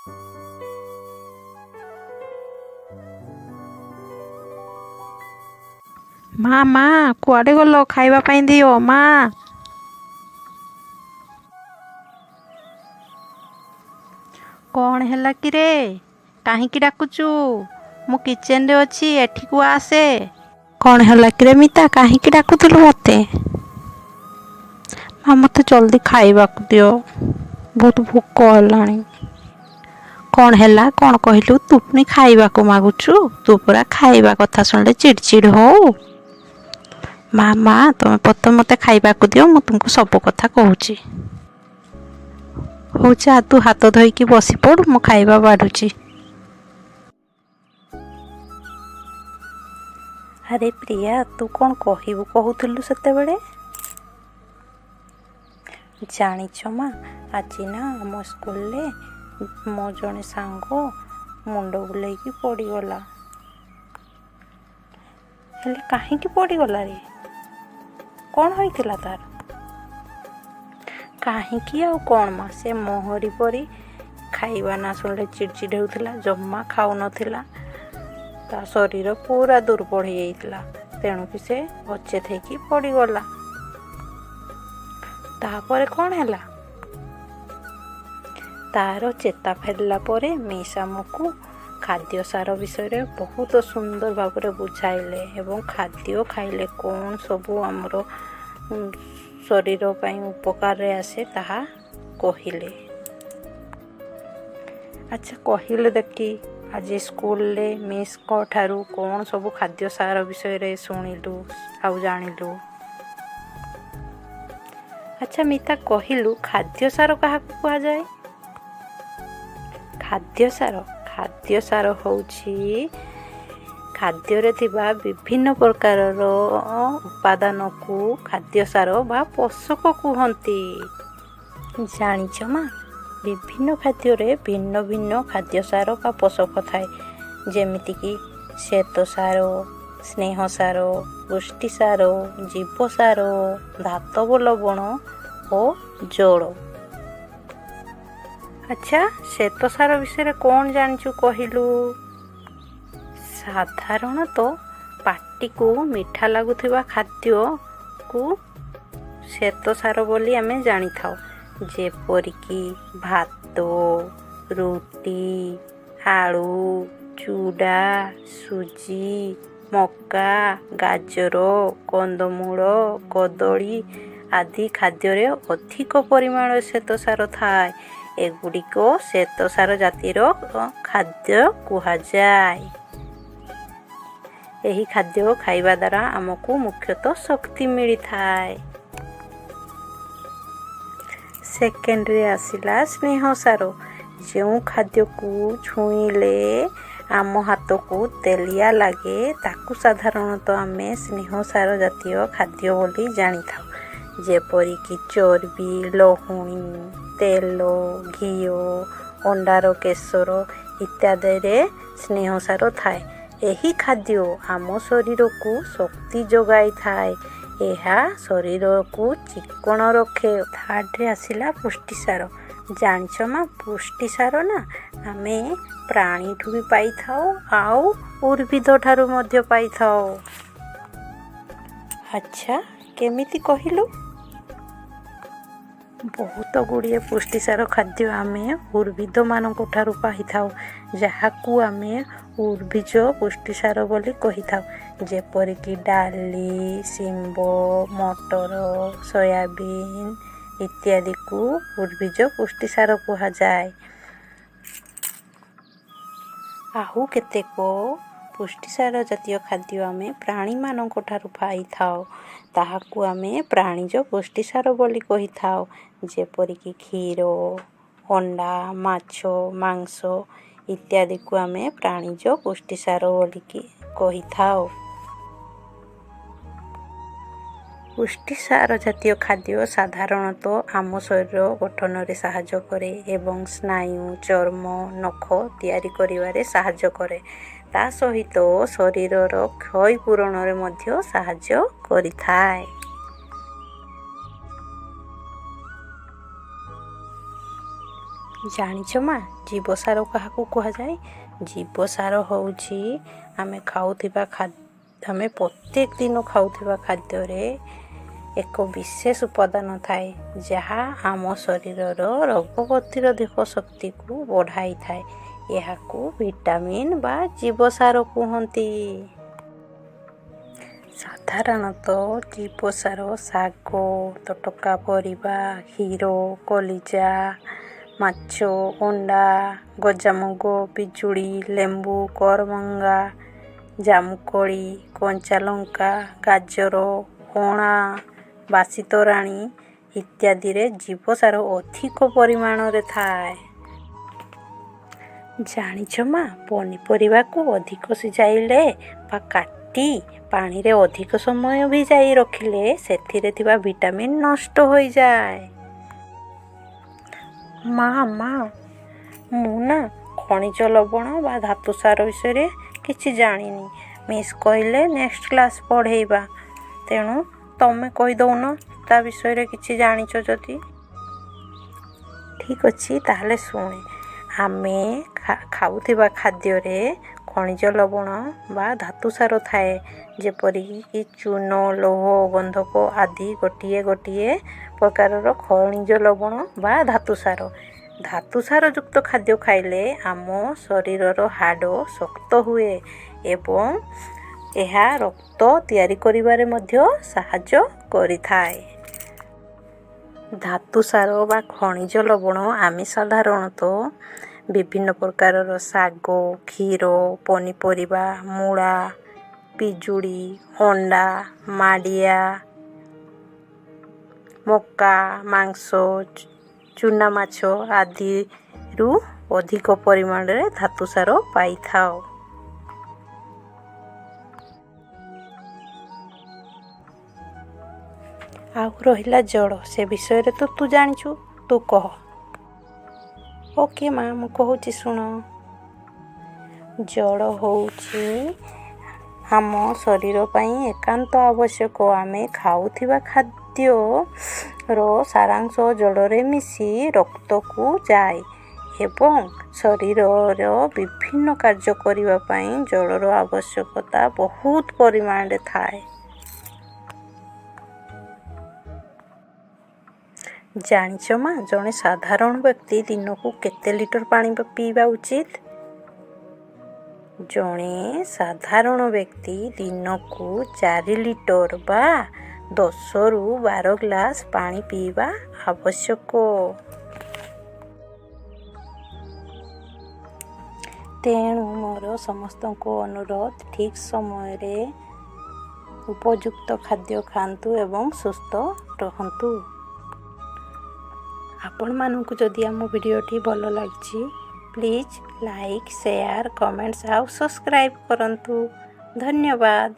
ମା ମା, କୁଆଡ଼େ ଗଲ? ଖାଇବା ପାଇଁ ଦିଅ ମା। କ'ଣ ହେଲା କିରେ? କାହିଁକି ଡାକୁଛୁ? ମୁଁ କିଚେନରେ ଅଛି, ଏଠିକୁ ଆସେ। କ'ଣ ହେଲା କିରେ ମିତା, କାହିଁକି ଡାକୁଥିଲୁ ମୋତେ? ମା, ମୋତେ ଜଲ୍ଦି ଖାଇବାକୁ ଦିଅ, ବହୁତ ଭୋକ ହେଲାଣି। କ'ଣ ହେଲା, କ'ଣ କହିଲୁ? ତୁ ପୁଣି ଖାଇବାକୁ ମାଗୁଛୁ? ତୁ ପରା ଖାଇବା କଥା ଶୁଣିଲେ ଚିଡ଼ଚିଡ଼ ହଉ। ମା ମା, ତମେ ପ୍ରଥମେ ମୋତେ ଖାଇବାକୁ ଦିଅ, ମୁଁ ତୁମକୁ ସବୁ କଥା କହୁଛି। ହଉ ଯା, ତୁ ହାତ ଧୋଇକି ବସି ପଡ଼ୁ, ମୁଁ ଖାଇବା ବାଢ଼ୁଛି। ଆରେ ପ୍ରିୟା, ତୁ କ'ଣ କହିବୁ କହୁଥିଲୁ ସେତେବେଳେ? ଜାଣିଛ ମା, ଆଜି ନା ଆମ ସ୍କୁଲରେ ମୋ ଜଣେ ସାଙ୍ଗ ମୁଣ୍ଡ ବୁଲେଇକି ପଡ଼ିଗଲା। ହେଲେ କାହିଁକି ପଡ଼ିଗଲା ରେ? କ'ଣ ହୋଇଥିଲା ତାର? କାହିଁକି ଆଉ କ'ଣ ମା, ସେ ମୋହରି ପରି ଖାଇବା ନା ଶୁଣିଲେ ଚିଡ଼ଚିଡ଼ ହେଉଥିଲା, ଜମା ଖାଉନଥିଲା। ତା ଶରୀର ପୁରା ଦୁର୍ବଳ ହେଇଯାଇଥିଲା, ତେଣୁକି ସେ ଅଚେତ ହେଇକି ପଡ଼ିଗଲା। ତାପରେ କ'ଣ ହେଲା? ତାର ଚେତା ଫେରିଲା ପରେ ମିସ୍ ଆମକୁ ଖାଦ୍ୟ ସାର ବିଷୟରେ ବହୁତ ସୁନ୍ଦର ଭାବରେ ବୁଝାଇଲେ ଏବଂ ଖାଦ୍ୟ ଖାଇଲେ କ'ଣ ସବୁ ଆମର ଶରୀର ପାଇଁ ଉପକାରରେ ଆସେ ତାହା କହିଲେ। ଆଚ୍ଛା, କହିଲେ ଦେଖି, ଆଜି ସ୍କୁଲରେ ମିସ୍ଙ୍କ ଠାରୁ କ'ଣ ସବୁ ଖାଦ୍ୟ ସାର ବିଷୟରେ ଶୁଣିଲୁ ଆଉ ଜାଣିଲୁ? ଆଚ୍ଛା ମିତା, କହିଲୁ ଖାଦ୍ୟ ସାର କାହାକୁ କୁହାଯାଏ? ଖାଦ୍ୟ ସାର, ଖାଦ୍ୟ ସାର ହେଉଛି ଖାଦ୍ୟରେ ଥିବା ବିଭିନ୍ନ ପ୍ରକାରର ଉପାଦାନକୁ ଖାଦ୍ୟ ସାର ବା ପୋଷକ କୁହନ୍ତି। ଜାଣିଛ ମା, ବିଭିନ୍ନ ଖାଦ୍ୟରେ ଭିନ୍ନ ଭିନ୍ନ ଖାଦ୍ୟ ସାର ବା ପୋଷକ ଥାଏ, ଯେମିତିକି ଶ୍ଵେତସାର, ସ୍ନେହସାର, ପୁଷ୍ଟିସାର, ଜୀବସାର, ଧାତବ ଲବଣ ଓ ଜଳ। ଆଚ୍ଛା, ଶ୍ଵେତସାର ବିଷୟରେ କ'ଣ ଜାଣିଛୁ କହିଲୁ? ସାଧାରଣତଃ ପାଟିକୁ ମିଠା ଲାଗୁଥିବା ଖାଦ୍ୟକୁ ଶ୍ଵେତସାର ବୋଲି ଆମେ ଜାଣିଥାଉ, ଯେପରିକି ଭାତ, ରୁଟି, ଆଳୁ, ଚୁଡ଼ା, ସୁଜି, ମକା, ଗାଜର, କନ୍ଦମୂଳ, କଦଳୀ ଆଦି ଖାଦ୍ୟରେ ଅଧିକ ପରିମାଣରେ ଶ୍ଵେତସାର ଥାଏ। ଏଗୁଡ଼ିକ ଶ୍ଵେତସାର ଜାତିର ଖାଦ୍ୟ କୁହାଯାଏ। ଏହି ଖାଦ୍ୟ ଖାଇବା ଦ୍ୱାରା ଆମକୁ ମୁଖ୍ୟତଃ ଶକ୍ତି ମିଳିଥାଏ। ସେକେଣ୍ଡରେ ଆସିଲା ସ୍ନେହସାର। ଯେଉଁ ଖାଦ୍ୟକୁ ଛୁଇଁଲେ ଆମ ହାତକୁ ତେଲିଆ ଲାଗେ, ତାକୁ ସାଧାରଣତଃ ଆମେ ସ୍ନେହସାର ଜାତୀୟ ଖାଦ୍ୟ ବୋଲି ଜାଣିଥାଉ, ଯେପରିକି ଚର୍ବି, ଲହୁଣୀ, ତେଲ, ଘିଅ, ଅଣ୍ଡାର କେଶର ଇତ୍ୟାଦିରେ ସ୍ନେହସାର ଥାଏ। ଏହି ଖାଦ୍ୟ ଆମ ଶରୀରକୁ ଶକ୍ତି ଯୋଗାଇଥାଏ। ଏହା ଶରୀରକୁ ଚିକ୍କଣ ରଖେ। ଥାର୍ଡ଼ରେ ଆସିଲା ପୁଷ୍ଟିସାର। ଜାଣିଛ ମା, ପୁଷ୍ଟିସାର ନା ଆମେ ପ୍ରାଣୀଠୁ ବି ପାଇଥାଉ ଆଉ ଉଦ୍ଭିଦ ଠାରୁ ମଧ୍ୟ ପାଇଥାଉ। ଆଚ୍ଛା, କେମିତି କହିଲୁ? ବହୁତ ଗୁଡ଼ିଏ ପୁଷ୍ଟିସାର ଖାଦ୍ୟ ଆମେ ଉଦ୍ଭିଦମାନଙ୍କ ଠାରୁ ପାଇଥାଉ, ଯାହାକୁ ଆମେ ଉଦ୍ଭିଜ ପୁଷ୍ଟିସାର ବୋଲି କହିଥାଉ, ଯେପରିକି ଡାଲି, ଶିମ୍ବ, ମଟର, ସୋୟାବିନ୍ ଇତ୍ୟାଦିକୁ ଉଦ୍ଭିଜ ପୁଷ୍ଟିସାର କୁହାଯାଏ। ଆଉ କେତେକ ପୁଷ୍ଟିସାର ଜାତୀୟ ଖାଦ୍ୟ ଆମେ ପ୍ରାଣୀମାନଙ୍କ ଠାରୁ ପାଇଥାଉ, ତାହାକୁ ଆମେ ପ୍ରାଣୀଜ ପୁଷ୍ଟିସାର ବୋଲି କହିଥାଉ, ଯେପରିକି କ୍ଷୀର, ଅଣ୍ଡା, ମାଛ, ମାଂସ ଇତ୍ୟାଦିକୁ ଆମେ ପ୍ରାଣୀଜ ପୁଷ୍ଟିସାର ବୋଲିକି କହିଥାଉ। ପୁଷ୍ଟିସାର ଜାତୀୟ ଖାଦ୍ୟ ସାଧାରଣତଃ ଆମ ଶରୀର ଗଠନରେ ସାହାଯ୍ୟ କରେ ଏବଂ ସ୍ନାୟୁ, ଚର୍ମ, ନଖ ତିଆରି କରିବାରେ ସାହାଯ୍ୟ କରେ। ତା ସହିତ ଶରୀରର କ୍ଷୟପୂରଣରେ ମଧ୍ୟ ସାହାଯ୍ୟ କରିଥାଏ। ଜାଣିଛ ମା, ଜୀବସାର କାହାକୁ କୁହାଯାଏ? ଜୀବସାର ହେଉଛି ଆମେ ପ୍ରତ୍ୟେକ ଦିନ ଖାଉଥିବା ଖାଦ୍ୟରେ ଏକ ବିଶେଷ ଉପାଦାନ ଥାଏ, ଯାହା ଆମ ଶରୀରର ରୋଗ ପ୍ରତିରୋଧକ ଶକ୍ତିକୁ ବଢ଼ାଇଥାଏ। ଏହାକୁ ଭିଟାମିନ୍ ବା ଜୀବସାର କୁହନ୍ତି। ସାଧାରଣତଃ ଜୀବସାର ଶାଗ, ତଟକା ପରିବା, କ୍ଷୀର, କଲିଜା, ମାଛ, ଅଣ୍ଡା, ଗଜାମୁଗ, ପିଜୁଳି, ଲେମ୍ବୁ, କରମଙ୍ଗା, ଜାମୁକୋଳି, କଞ୍ଚା ଲଙ୍କା, ଗାଜର, ଅଁଳା, ବାସି ତୋରାଣୀ ଇତ୍ୟାଦିରେ ଜୀବସାର ଅଧିକ ପରିମାଣରେ ଥାଏ। ଜାଣିଛ ମା, ପନିପରିବାକୁ ଅଧିକ ସିଝାଇଲେ ବା କାଟି ପାଣିରେ ଅଧିକ ସମୟ ଭିଜାଇ ରଖିଲେ ସେଥିରେ ଥିବା ଭିଟାମିନ୍ ନଷ୍ଟ ହୋଇଯାଏ। ମା ମା, ମୁଁ ନା ଖଣିଜ ଲବଣ ବା ଧାତୁ ସାର ବିଷୟରେ କିଛି ଜାଣିନି। ମିସ୍ କହିଲେ ନେକ୍ସଟ କ୍ଲାସ୍ ପଢ଼େଇବା, ତେଣୁ ତମେ କହିଦଉନ ତା ବିଷୟରେ କିଛି ଜାଣିଛ ଯଦି। ଠିକ୍ ଅଛି, ତାହେଲେ ଶୁଣେ। ଆମେ ଖାଉଥିବା ଖାଦ୍ୟରେ ଖଣିଜ ଲବଣ ବା ଧାତୁ ସାର ଥାଏ, ଯେପରିକି ଚୂନ, ଲୌହ, ଗନ୍ଧକ ଆଦି ଗୋଟିଏ ଗୋଟିଏ ପ୍ରକାରର ଖଣିଜ ଲବଣ ବା ଧାତୁ ସାର। ଧାତୁ ସାରଯୁକ୍ତ ଖାଦ୍ୟ ଖାଇଲେ ଆମ ଶରୀରର ହାଡ଼ ଶକ୍ତ ହୁଏ ଏବଂ ଏହା ରକ୍ତ ତିଆରି କରିବାରେ ମଧ୍ୟ ସାହାଯ୍ୟ କରିଥାଏ। ଧାତୁ ସାର ବା ଖଣିଜ ଲବଣ ଆମେ ସାଧାରଣତଃ ବିଭିନ୍ନ ପ୍ରକାରର ଶାଗ, କ୍ଷୀର, ପନିପରିବା, ମୂଳା, ପିଜୁଳି, ଅଣ୍ଡା, ମାଣ୍ଡିଆ, ମକା, ମାଂସ, ଚୁନା ମାଛ ଆଦିରୁ ଅଧିକ ପରିମାଣରେ ଧାତୁ ସାର ପାଇଥାଉ। ଆଉ ରହିଲା ଜଳ, ସେ ବିଷୟରେ ତ ତୁ ଜାଣିଛୁ, ତୁ କହ। ଓକେ ମା, ମୁଁ କହୁଛି ଶୁଣ। ଜଳ ହେଉଛି ଆମ ଶରୀର ପାଇଁ ଏକାନ୍ତ ଆବଶ୍ୟକ। ଆମେ ଖାଉଥିବା ଖାଦ୍ୟର ସାରାଂଶ ଜଳରେ ମିଶି ରକ୍ତକୁ ଯାଏ ଏବଂ ଶରୀରର ବିଭିନ୍ନ କାର୍ଯ୍ୟ କରିବା ପାଇଁ ଜଳର ଆବଶ୍ୟକତା ବହୁତ ପରିମାଣରେ ଥାଏ। ଜାଣିଛ ମା, ଜଣେ ସାଧାରଣ ବ୍ୟକ୍ତି ଦିନକୁ କେତେ ଲିଟର ପାଣି ପିଇବା ଉଚିତ? ଜଣେ ସାଧାରଣ ବ୍ୟକ୍ତି ଦିନକୁ 4 ଲିଟର ବା 10ରୁ 12 ଗ୍ଲାସ ପାଣି ପିଇବା ଆବଶ୍ୟକ। ତେଣୁ ମୋର ସମସ୍ତଙ୍କୁ ଅନୁରୋଧ, ଠିକ୍ ସମୟରେ ଉପଯୁକ୍ତ ଖାଦ୍ୟ ଖାଆନ୍ତୁ ଏବଂ ସୁସ୍ଥ ରହନ୍ତୁ। ଆପଣମାନଙ୍କୁ ଯଦି ଆମ ଭିଡ଼ିଓଟି ଭଲ ଲାଗିଛି, ପ୍ଲିଜ୍ ଲାଇକ୍, ସେୟାର, କମେଣ୍ଟସ୍ ଆଉ ସବସ୍କ୍ରାଇବ୍ କରନ୍ତୁ। ଧନ୍ୟବାଦ।